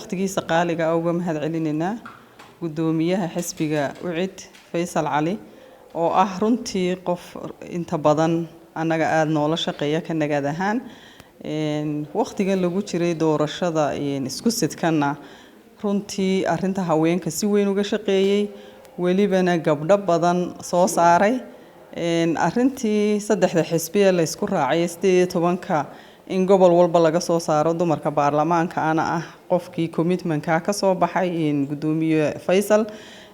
Waqtigiisa qaaliga ah uga mahad celinaynaa guddoomiyaha xisbiga UCID, Faysal Cali, oo ah runtii qof inta badan annaga aada noola shaqeeya ka Nagaad ahaan. Waqtigan lagu jiray doorashada isku sidkanna runtii arinta haweenka si weyn uga shaqeeyey, welibana gabdho badan soo saaray. Arintii saddexda xisbi ee laysku raacay 18-ka in gobol walba laga soo saaro dumarka baarlamaanka ana ah qofkii commitmentka ka soo baxay guddoomiye Faysal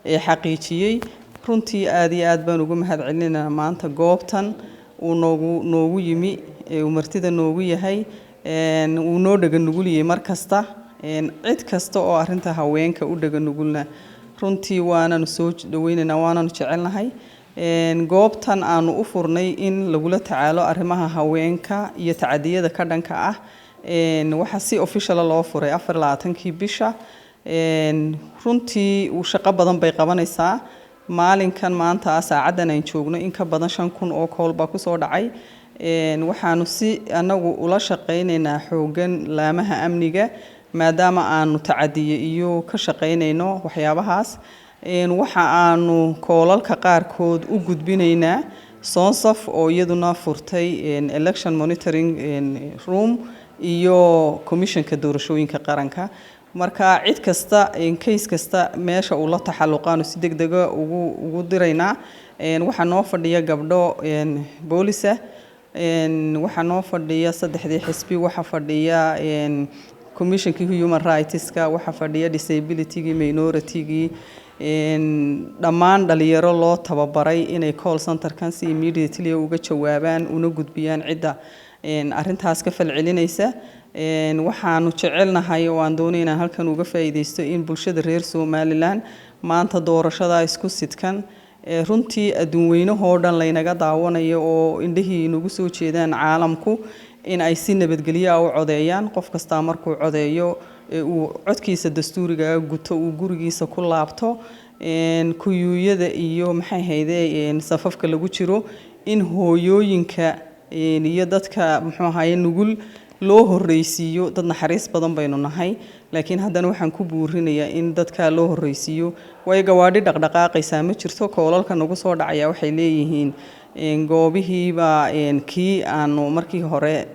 ee xaqiijiyey. Runtii aada iyo aad baan ugu mahad celinaynaa maanta goobtan uu noogu yimi ee uu martida noogu yahay. Uu noo dhaga nuguliyey mar kasta, cid kasta oo arinta haweenka u dhaga nugulna runtii waananu soo dhaweynaynaa, waananu jecelnahay. Goobtan aanu u furnay in lagula tacaalo arrimaha haweenka iyo tacadiyada ka dhanka ah waxaa si official ah loo furay 24-kii bisha. Runtii shaqo badan bay qabanaysaa. Maalinkan maanta saacaddan aan joogno in ka badan 5000 oo call baa kusoo dhacay. Waxaanu si anagu ula shaqaynaynaa xoogan laamaha amniga, maadaama aanu tacadiye iyo ka shaqaynayno waxyaabahaas. Waxa aanu callalka qaarkood u gudbinaynaa SONSAF oo iyaduna furtay election monitoring room iyo commissionka doorashooyinka qaranka. Marka cid kasta, case kasta meesha uu la taxalluqaanu si deg dega ugu diraynaa. Waxaa noo fadhiya gabdho boolisa, waxaa noo fadhiya saddexdii xisbi, waxaa fadhiya commissionkii human rightska, waxaa fadhiya disabilitygii, minoritygii, dhammaan dhalinyaro loo tababaray inay call centerkan si immediately uga jawaabaan una gudbiyaan cidda arrintaas ka falcelinaysa. Waxaanu jecelnahay oo aan doonay inaan halkan uga faa'iidaysto in bulshada reer Somaliland maanta doorashada isku sidkan ee runtii adduun weynahoo dhan laynaga daawanayo oo indhihii inagu soo jeedaan caalamku in ay si nabadgelyo ah u codeeyaan. Qof kastaa markuu codeeyo ee uu codkiisa dastuuriga guto, uu gurigiisa ku laabto, queueyada iyo maxay hayde safafka lagu jiro in hooyooyinka iyo dadka muxuu ahaye nugul loo horreysiiyo. Dad naxariis badan baynu nahay, laakiin haddana waxaan ku buurinayaa in dadka loo horreysiiyo, waayo gawaadhi dhaqdhaqaaqaysaa ma jirto. Callalka nagu soo dhacaya waxay leeyihiin goobihiibaa kii aanu markii hore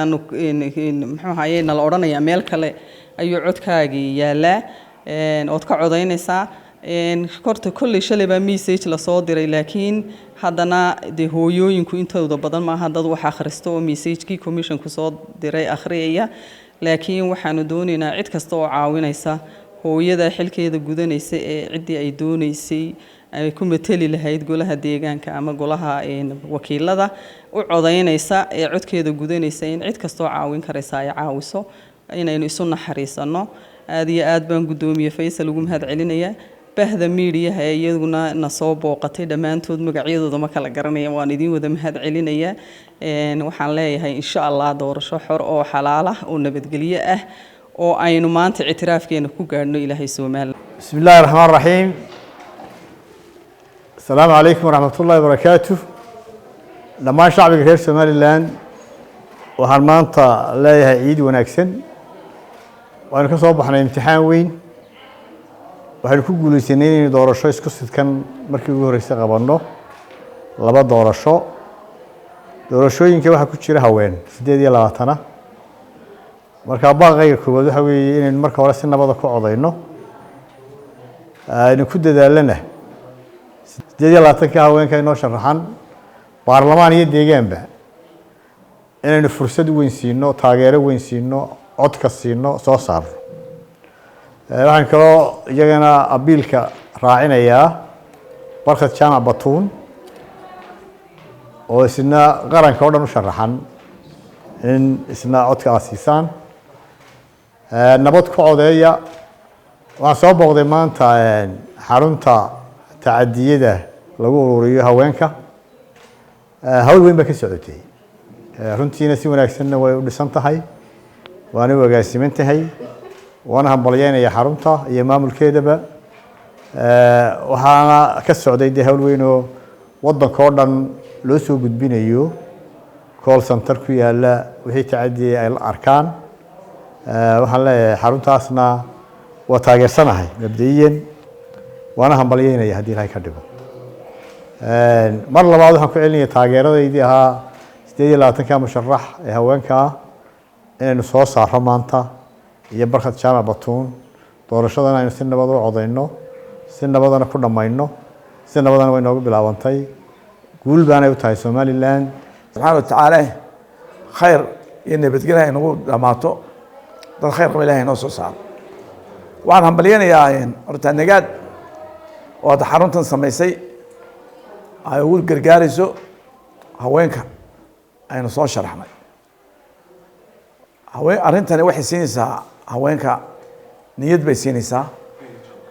aanu muxuu ahaye nala odhanayaa meel kale ayuu codkaagii yaalaa ood ka codaynaysaa. Horta kolley shalay baa message lasoo diray, laakiin haddana dee hooyooyinku intooda badan maaha dad wax akhristo oo messagekii commissionku soo diray akhriyaya. Laakiin waxaanu doonaynaa cid kasta oo caawinaysa hooyada xilkeeda gudanaysa ee ciddii ay doonaysay ay ku mateli lahayd golaha deegaanka ama golaha wakiilada u codaynaysa ee codkeeda gudanaysa, in cid kastoo caawin karaysa ay caawiso, inaynu isu naxariisano. Aada iyo aad baan guddoomiye Faysal ugu mahad celinayaa. Bahda miidiyaha ee iyaguna na soo booqatay dhammaantood magacyadooda ma kala garanaya, waan idiin wada mahad celinayaa. Waxaan leeyahay, insha Allah, doorasho xor oo xalaal ah oo nabadgelyo ah oo aynu maanta ictiraafkeena ku gaadhno Ilaahay Somaliland. بسم الله الرحمن الرحيم. السلام عليكم ورحمة الله وبركاته. Dhammaan shacbiga reer Somaliland waxaan maanta leeyahay ciid wanaagsan. Waanu ka soo baxnay imtixaan weyn. Waxaynu ku guuleysanay inaynu doorasho isku sidkan markii ugu horreysay qabanno, laba doorasho. Doorashooyinka waxaa ku jira haween 28-a. Marka baaqayga koowaad waxa weeye inaynu marka hore si nabada ku codayno, aynu ku dadaalana 28-ka haweenka inoo sharaxan baarlamaan iyo deegaanba inaynu fursad weyn siino, taageero weyn siino, codka siino, soo saarno. Waxaan kaloo iyagana appealka raacinayaa Barkhad Jaamac Batuun oo isna qaranka oo dhan u sharaxan in isna codka aad siisaan. Nabad ku codeeya. Waxaan soo booqday maanta xarunta tacadiyada lagu ururiyo haweenka. Hawl weyn baa ka socotay runtiina, si wanaagsanna way u dhisan tahay, waana u agaasiman tahay, waana hambalyeynaya xarunta iyo maamulkeedaba. Waxaana ka socday dee hawl weyn oo waddanka oo dhan loo soo gudbinayo call center ku yaala wixii tacadiyay ay la arkaan. Waxaan leeyahay xaruntaasna Waa taageersanahay mabda'iyan, waana hambalyeynaya haddii Ilaahay ka dhigo. Mar labaad waxaan ku celinaya taageeradaydii ahaa 28-ka musharax ee haweenka ah inaynu soo saarro maanta iyo Barkhad Jaamac Batuun, doorashadana aynu si nabad u codeyno, si nabadana ku dhammayno, si nabadana way noogu bilaabantay. Guul baanay u tahay Somaliland. Subxaana wa tacaala khayr iyo nabadgelya ay nagu dhammaato, dad khayr qaba Ilahay noo soo saaro. Waxaan hambalyanayaa horta Nagaad oo hadda xaruntan samaysay ay ugu gargaarayso haweenka aynu soo sharaxnay. Haween arrintani waxay siinaysaa haweenka niyad bay siinaysaa.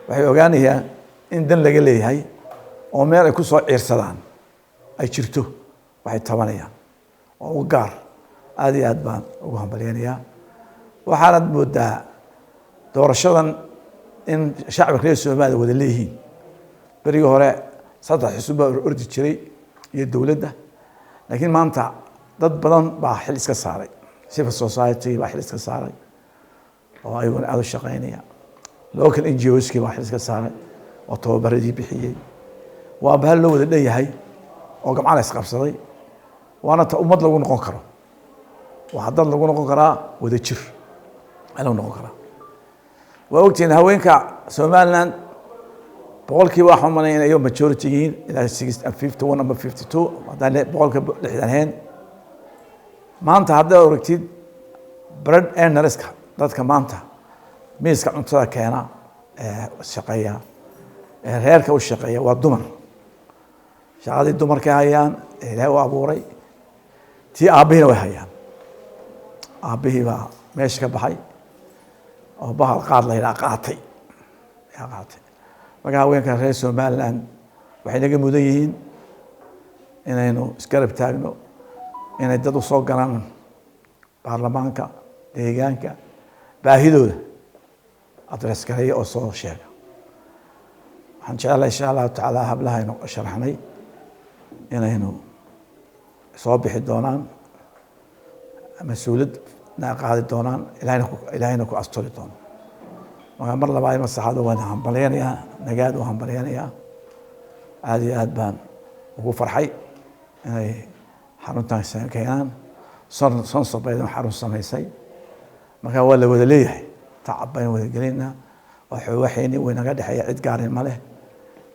Waxay ogaanayaan in dan laga leeyahay oo meel ay ku soo ciirsadaan ay jirto, waxay tabanayaan oo u gaar. Aad iyo aad baan ugu hambalyaynayaa. Waxaanad moodaa doorashadan in shacabka reer Soomaaliya wada leeyihiin. Berigii hore saddex xisub baa ordi jiray iyo dowladda, laakiin maanta dad badan baa xil iska saaray. Civil society baa xil iska saaray oo ayaguna aada u shaqeynaya. Local NGOs-kii baa xil iska saaray oo tababaradii bixiyey. Waa bahal loo wada dhan yahay oo gamca la isqabsaday, waana ta ummad lagu noqon karo. Waxaa dad lagu noqon karaa wada jir lagu noqon karaa. Waa ogtihiin haweenka Somaliland boqolkiiba waxaan umalaya in ayago majority yihiin, ilaa 51 ama 52, haddaan 60% ahayn. Maanta haddaad aragtid bread earners-ka, dadka maanta miiska cuntada keena ee shaqeeya ee reerka u shaqeeya, waa dumar. Shaqadii dumarkay hayaan ee Ilaahay u abuuray, tii aabbihiina way hayaan. Aabbihii baa meesha ka baxay oo bahal qaad la yidhaha qaatay, yaa qaatay. Marka haweenka reer Somaliland waxay naga mudan yihiin inaynu isgarab taagno, inay dad u soo galaan baarlamaanka deegaanka, baahidooda address gareeya oo soo sheega. Waxaan jecelahay insha Allahu tacaala hablaha aynu sharaxnay inaynu soo bixi doonaan, mas-uuliyadna qaadi doonaan, Ilaahayna ku asturi doono. Marka mar labaad ima saxaado waan hambalyanayaa, Nagaad u hambalyanayaa. Aada iyo aad baan ugu farxay inay xaruntan keenaan. Sonsob baydan xarun samaysay. Marka waa la wada leeyahay, tacab baynu wada gelaynaa. Waa waxayni waynaga dhexeeya, cid gaarin ma leh.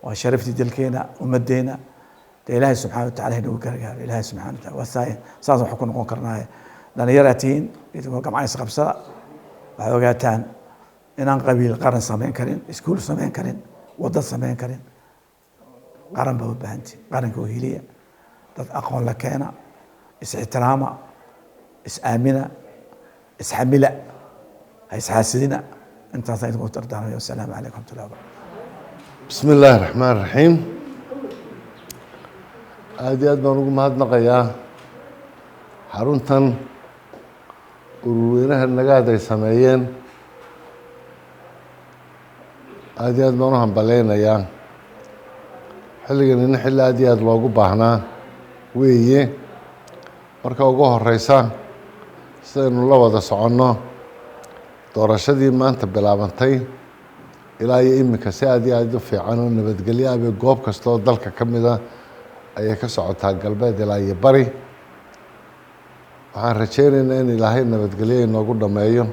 Waa sharaftii dalkeena, ummaddeena. Dee Ilaahay subxana wa tacala inagu gargaaro. Ilaahay subxana wa taala waa saas wax ku noqon karnaaye. Dhalinyaraa tihiin, idinkoo gamca isqabsada. Waxaad ogaataan inaan qabiil qaran samayn karin, iskuul samayn karin, waddo samayn karin. Qaran baa u baahantihin. Qaranka oo heliya dad aqoon la keena, is-ixtiraama, is-aamina, isxamila, ha isxaasidina. Intaasaan idinku dardaarmaya. Wasalaamu calaykum waraxmatullahi wabarakatu. Bismi illaahi raxmaan raxiim. Aada iyo aad baan ugu mahadnaqayaa xaruntan ururweynaha Nagaad ay sameeyeen. Aada iyo aad baan u hambaleynayaa. Xilliganina xilli aada iyo aada loogu baahnaa weeye. Marka ugu horeysa, sidaynu la wada soconno, doorashadii maanta bilaabantay ilaa iyo iminka si aada iyo aada u fiican oo nabadgelyo ah bay goob kasta oo dalka ka mida ayay ka socotaa, galbeed ilaa iyo bari. Waxaan rajeynaynaa in Ilaahay nabadgelyo inoogu dhammeeyo.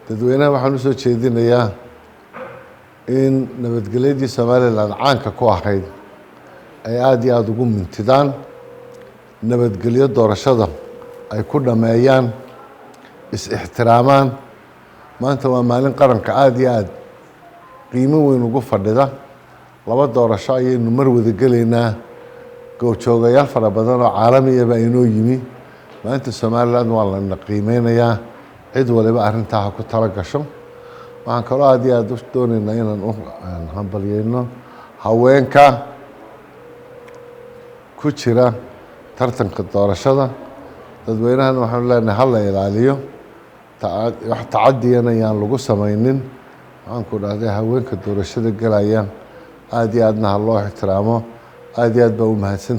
Dadweynaha waxaan usoo jeedinayaa in nabadgelyadii Somaliland caanka ku ahayd ay aada iyo aada ugu mintidaan, nabadgelyo doorashada ay ku dhammeeyaan, is-ixtiraamaan. Maanta waa maalin qaranka aada iyo aada qiimo weyn ugu fadhida. Laba doorasho ayaynu mar wada gelaynaa. Goobjoogayaal fara badan oo caalamiya baa inoo yimi. Maanta Somaliland waa lana qiimeynayaa. Cid waliba arrintaa ha ku tala gasho. Waxaan kaloo aada iyo aada u dooneynaa inaan u hambalyeyno haweenka ku jira tartanka doorashada. Dadweynahana waxaanu leenahay hala ilaaliyo, wax tacadiyana yaan lagu sameynin. Waxaan ku dhahday haweenka doorashada gelaya aada iyo aadna ha loo ixtiraamo. Aada iyo aad baa u mahadsan.